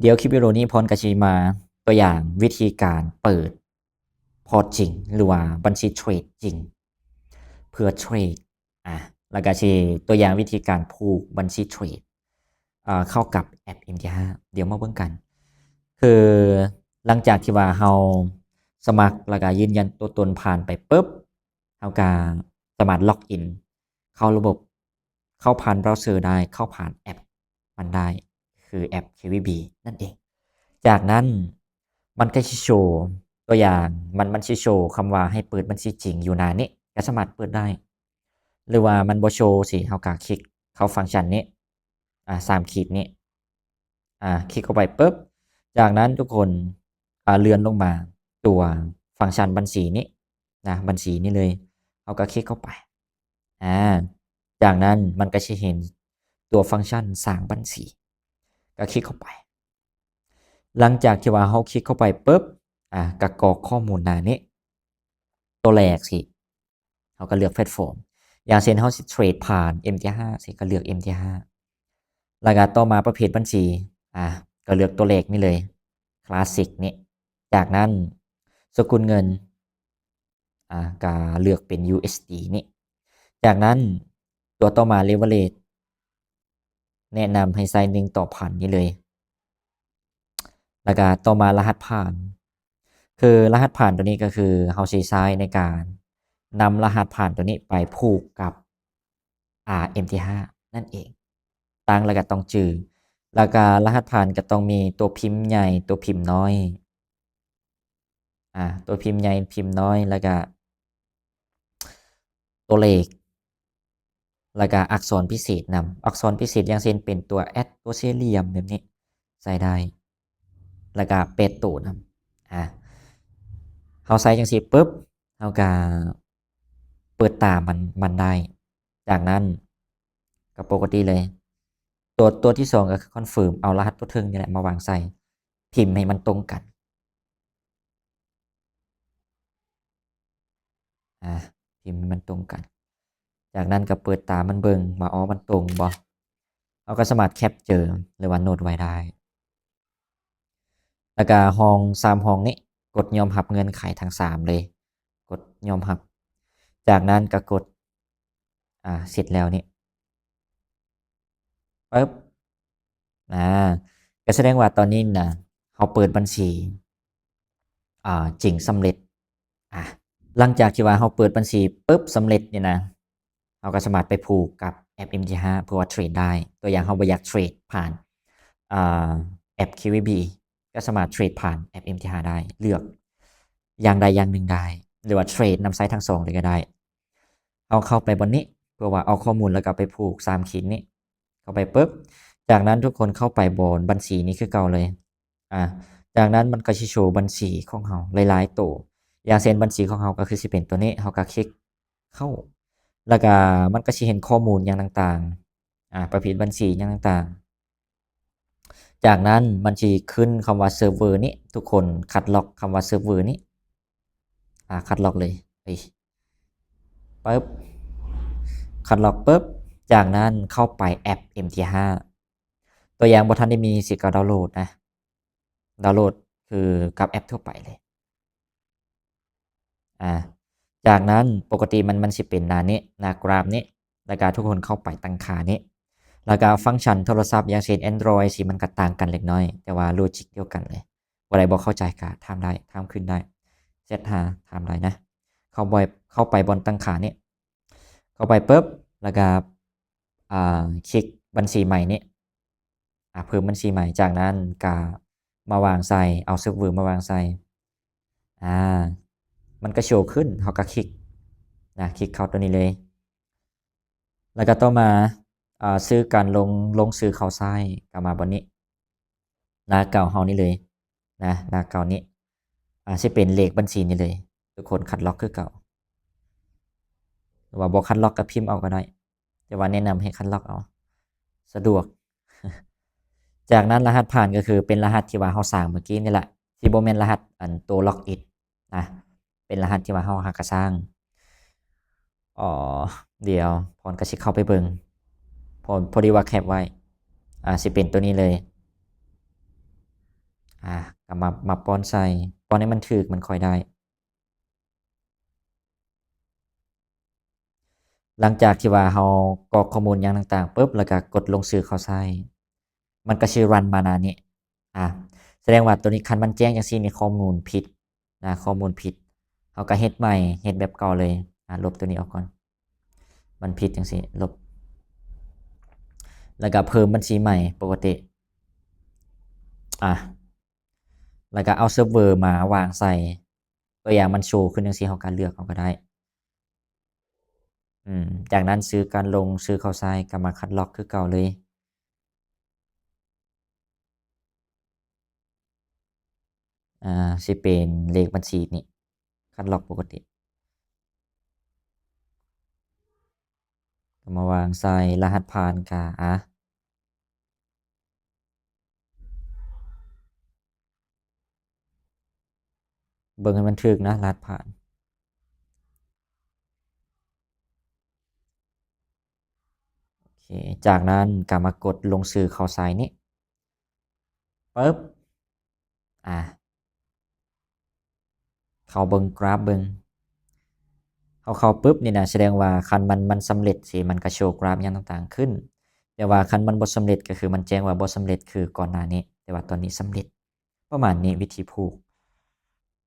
ດຽວຄລິບວິດີໂອນີ້ພອນກໍຊິມາຕົວຢ່າງວິທີການເປີດພອດຈິງ ຫຼືວ່າບັນຊີເທຣດຈິງ ເພື່ອເທຣດ ອາ ແລ້ວກໍຊິຕົວຢ່າງວິທີການຜູກບັນຊີເທຣດ ອາ ເຂົ້າກັບແອັບເອັມທີຫ້າ ດຽວມາເບິ່ງກັນ. ຄືຫຼັງຈາກທີ່ວ່າເຮົາສະໝັກ ແລ້ວກໍຢືນຢັນຕົວຕົນຜ່ານໄປປຶບ ເຮົາກໍສາມາດລັອກອິນເຂົ້າລະບົບ ເຂົ້າຜ່ານເບຣາເຊີໄດ້ ເຂົ້າຜ່ານແອັບມັນໄດ້ ຄືແອັບ KVB ນັ້ນເອງ. ຈາກນັ້ນມັນກໍຊິໂຊຕົວຢ່າງ ມັນ ມັນຊິໂຊຄຳວ່າໃຫ້ເປີດບັນຊີຈິງຢູ່ໜ້ານີ້ ກໍສາມາດເປີດໄດ້ ຫຼືວ່າມັນບໍ່ໂຊຊີ້ ເຮົາກໍຄລິກເຂົ້າຟັງຊັນນີ້ ອາ ສາມຂີດນີ້ ອາ ຄລິກເຂົ້າໄປປຶບ ຈາກນັ້ນທຸກຄົນ ອາ ເລື່ອນລົງມາຕົວຟັງຊັນບັນຊີນີ້ນະ ບັນຊີນີ້ເລີຍ ເຮົາກໍຄລິກເຂົ້າໄປ ອາ ຈາກນັ້ນມັນກໍຊິເຫັນຕົວຟັງຊັນສ້າງບັນຊີ ກໍຄລິກເຂົ້າໄປ. ຫຼັງຈາກທີ່ວ່າເຮົາຄລິກເຂົ້າໄປປຶບ ອາ ກໍກອກຂໍ້ມູນໜ້ານີ້ ຕົວແລກຊິ ເຮົາກໍເລືອກແພລດຟອມ ຢ່າງເຊັ່ນເຮົາຊິເທຣດຜ່ານເອັມທີຫ້າ ຊິກໍເລືອກເອັມທີຫ້າ ແລ້ວກໍຕໍ່ມາປະເພດບັນຊີ ອາ ກໍເລືອກຕົວເລກນີ້ເລີຍ ຄລາສສິກນີ້ ຈາກນັ້ນສະກຸນເງິນ ອາ ກໍເລືອກເປັນ USD ນີ້ ຈາກນັ້ນຕົວຕໍ່ມາ leverage ແນະນຳໃຫ້ໃຊ້ໜຶ່ງຕໍ່ພັນນີ້ເລີຍ ແລ້ວກໍຕໍ່ມາລະຫັດຜ່ານ ຄືລະຫັດຜ່ານຕົວນີ້ກໍຄືເຮົາຊິໃຊ້ໃນການນຳລະຫັດຜ່ານຕົວນີ້ໄປຜູກກັບ ອາ ເອັມທີຫ້າ ນັ້ນເອງ ຕັ້ງແລ້ວກໍຕ້ອງຈື່ ແລ້ວກໍລະຫັດຜ່ານກໍຕ້ອງມີຕົວພິມໃຫຍ່ ຕົວພິມນ້ອຍ ອາ ຕົວພິມໃຫຍ່ ພິມນ້ອຍ ແລ້ວກໍຕົວເລກ ແລ້ວກໍອັກສອນພິເສດນຳ ອັກສອນພິເສດຢ່າງເຊັ່ນເປັນຕົວແອັດ ຕົວສີ່ຫຼ່ຽມແບບນີ້ໃສ່ໄດ້ ແລ້ວກໍແປດໂຕນຳ ອາ ເຮົາໃສ່ຈັ່ງຊີ້ປຶບ ເຮົາກໍເປີດຕາມັນ ມັນໄດ້ ຈາກນັ້ນກໍປົກກະຕິເລີຍ ຕົວ ຕົວທີສອງກໍຄືຄອນເຟີມ ເອົາລະຫັດຕົວເທິງນີ້ແຫຼະມາວາງໃສ່ ພິມໃຫ້ມັນຕົງກັນ ອາ ພິມໃຫ້ມັນຕົງກັນ ຈາກນັ້ນກໍເປີດຕາມັນເບິ່ງວ່າ ອໍ ມັນຕົງບໍ່ ເຮົາກໍສາມາດແຄັບເຈີ ຫຼືວ່າໂນດໄວ້ໄດ້ ແລ້ວກໍຫ້ອງ ສາມຫ້ອງນີ້ ກົດຍອມຮັບເງື່ອນໄຂທັງສາມເລີຍ ກົດຍອມຮັບ ຈາກນັ້ນກໍກົດ ອາ ເສັດແລ້ວນີ້ ປຶບ ອາ ກໍສະແດງວ່າຕອນນີ້ນະ ເຮົາເປີດບັນຊີ ອາ ຈິງສຳເລັດ ອາ ຫຼັງຈາກທີ່ວ່າເຮົາເປີດບັນຊີປຶບສຳເລັດນີ້ນະ ເຮົາກໍສາມາດໄປຜູກກັບແອັບເອັມທີຫ້າ ເພື່ອວ່າເທຣດໄດ້ ຕົວຢ່າງເຮົາບໍ່ຢາກເທຣດຜ່ານ ອາ ແອັບ KVB ກໍສາມາດເທຣດຜ່ານແອັບເອັມທີຫ້າໄດ້ ເລືອກຢ່າງໃດຢ່າງໜຶ່ງໄດ້ ຫຼືວ່າເທຣດນຳໃຊ້ທັງສອງເລີຍກໍໄດ້. ເຮົາເຂົ້າໄປບ່ອນນີ້ ເພື່ອວ່າເອົາຂໍ້ມູນ ແລ້ວກໍໄປຜູກສາມຂີດນີ້ ເຂົ້າໄປປຶບ ຈາກນັ້ນທຸກຄົນເຂົ້າໄປບ່ອນບັນຊີນີ້ຄືເກົ່າເລີຍ ອາ ຈາກນັ້ນມັນກໍຊິໂຊບັນຊີຂອງເຮົາຫຼາຍໆໂຕ ຢ່າງເຊັ່ນບັນຊີຂອງເຮົາກໍຄືຊິເປັນຕົວນີ້ ເຮົາກໍຄລິກເຂົ້າ ແລ້ວກໍມັນກໍຊິເຫັນຂໍ້ມູນຫຍັງຕ່າງໆ ອາ ປະເພດບັນຊີຫຍັງຕ່າງໆ ຈາກນັ້ນມັນຊິຂຶ້ນຄຳວ່າເຊີບເວີນີ້ ທຸກຄົນຄັດລອກຄຳວ່າເຊີບເວີນີ້ ອາ ຄັດລອກເລີຍ ເອີຍ ປຶບ ຄັດລອກປຶບ ຈາກນັ້ນເຂົ້າໄປແອັບເອັມທີຫ້າ ຕົວຢ່າງບໍ່ທັນໄດ້ມີ ຊິກໍດາວໂຫຼດນະ ດາວໂຫຼດຄືກັບແອັບທົ່ວໄປເລີຍ ອາ ຈາກນັ້ນປົກກະຕິມັນ ມັນຊິເປັນໜ້ານີ້ ໜ້າກຣາຟນີ້ ແລ້ວກໍທຸກຄົນເຂົ້າໄປຕັ້ງຄ່ານີ້ ແລ້ວກໍຟັງຊັນໂທລະສັບ ຢ່າງເຊັ່ນ Android ຊິ ມັນກໍຕ່າງກັນເລັກນ້ອຍ ແຕ່ວ່າໂລຈິກດຽວກັນເລີຍ ຜູ້ໃດບໍ່ເຂົ້າໃຈກໍຖາມໄດ້ ຖາມຄືນໄດ້ ແຊັດຫາ ຖາມໄດ້ນະ ເຂົ້າໄປ ເຂົ້າໄປບ່ອນຕັ້ງຄ່ານີ້ ເຂົ້າໄປປຶບ ແລ້ວກໍ ອາ ຄລິກບັນຊີໃໝ່ນີ້ ອາ ເພີ່ມບັນຊີໃໝ່ ຈາກນັ້ນກະມາວາງໃສ່ ເອົາເຊີບເວີມາວາງໃສ່ ອາ ມັນກະໂຊຂຶ້ນ ເຮົາກະຄລິກນະ ຄລິກເຂົ້າຕົວນີ້ເລີຍ ແລ້ວກະຕໍ່ມາ ອາ ຊື່ການລົງ ລົງຊື່ເຂົ້າໃຊ້ ກະມາບ່ອນນີ້ ໜ້າເກົ່າເຮົານີ້ເລີຍນະ ໜ້າເກົ່ານີ້ ອາ ຊິເປັນເລກບັນຊີນີ້ເລີຍ ທຸກຄົນຄັດລອກຄືເກົ່າ ຫຼືວ່າບໍ່ຄັດລອກກະພິມເອົາກະໄດ້ ແຕ່ວ່າແນະນຳໃຫ້ຄັດລອກເອົາ ສະດວກ ຈາກນັ້ນລະຫັດຜ່ານກໍຄືເປັນລະຫັດທີ່ວ່າເຮົາສ້າງເມື່ອກີ້ນີ້ແຫຼະ ທີ່ບໍ່ແມ່ນລະຫັດອັນໂຕລັອກອິນນະ ເປັນລະຫັດທີ່ວ່າເຮົາຫາກະສ້າງ ອໍ ດຽວພອນກະຊິເຂົ້າໄປເບິ່ງ ພໍ ພໍດີວ່າແຄັບໄວ້ ອາ ຊິເປັນໂຕນີ້ເລີຍ ກໍມາ ມາປ້ອນໃສ່ ປ້ອນໃຫ້ມັນຖືກ ມັນຄ່ອຍໄດ້. ຫຼັງຈາກທີ່ວ່າເຮົາກອກຂໍ້ມູນຫຍັງຕ່າງໆປຶບ ແລ້ວກໍກົດລົງຊື່ເຂົ້າໃສ່ ມັນກໍຊິຣັນມາໜ້ານີ້. ອາ ສະແດງວ່າໂຕນີ້ຄັນມັນແຈ້ງຈັ່ງຊີ້ນີ້ ຂໍ້ມູນຜິດນະ ຂໍ້ມູນຜິດ ເຮົາກໍເຮັດໃໝ່ ເຮັດແບບເກົ່າເລີຍ. ອາ ລົບໂຕນີ້ອອກກ່ອນ ມັນຜິດຈັ່ງຊີ້ ລົບ ແລ້ວກໍເພີ່ມບັນຊີໃໝ່ປົກກະຕິ. ອາ ແລ້ວກໍເອົາເຊີບເວີມາວາງໃສ່ ຕົວຢ່າງມັນໂຊຂຶ້ນຈັ່ງຊີ້ ເຮົາກໍເລືອກເອົາກໍໄດ້. ອືມ ຈາກນັ້ນຊື່ການລົງຊື່ເຂົ້າໃສ່ ກໍມາຄັດລອກຄືເກົ່າເລີຍ. ອາ ຊິເປັນເລກບັນຊີນີ້ ຄັດລອກປົກກະຕິ ກໍມາວາງໃສ່ ລະຫັດຜ່ານກະ ອາ ເບິ່ງໃຫ້ມັນຖືກນະ ລະຫັດຜ່ານ. ໂອເຄ ຈາກນັ້ນກໍມາກົດລົງຊື່ເຂົ້າໃສ່ນີ້ ປຶບ ອາ ເຂົ້າເບິ່ງກຣາຟເບິ່ງ ເຮົາເຂົ້າປຶບນີ້ນະ ສະແດງວ່າຄັນມັນ ມັນສຳເລັດຊີ້ ມັນກໍໂຊກຣາຟຫຍັງຕ່າງໆຂຶ້ນ. ແຕ່ວ່າຄັນມັນບໍ່ສຳເລັດ ກໍຄືມັນແຈ້ງວ່າບໍ່ສຳເລັດ ຄືກ່ອນໜ້ານີ້ ແຕ່ວ່າຕອນນີ້ສຳເລັດ. ປະມານນີ້ ວິທີຜູກ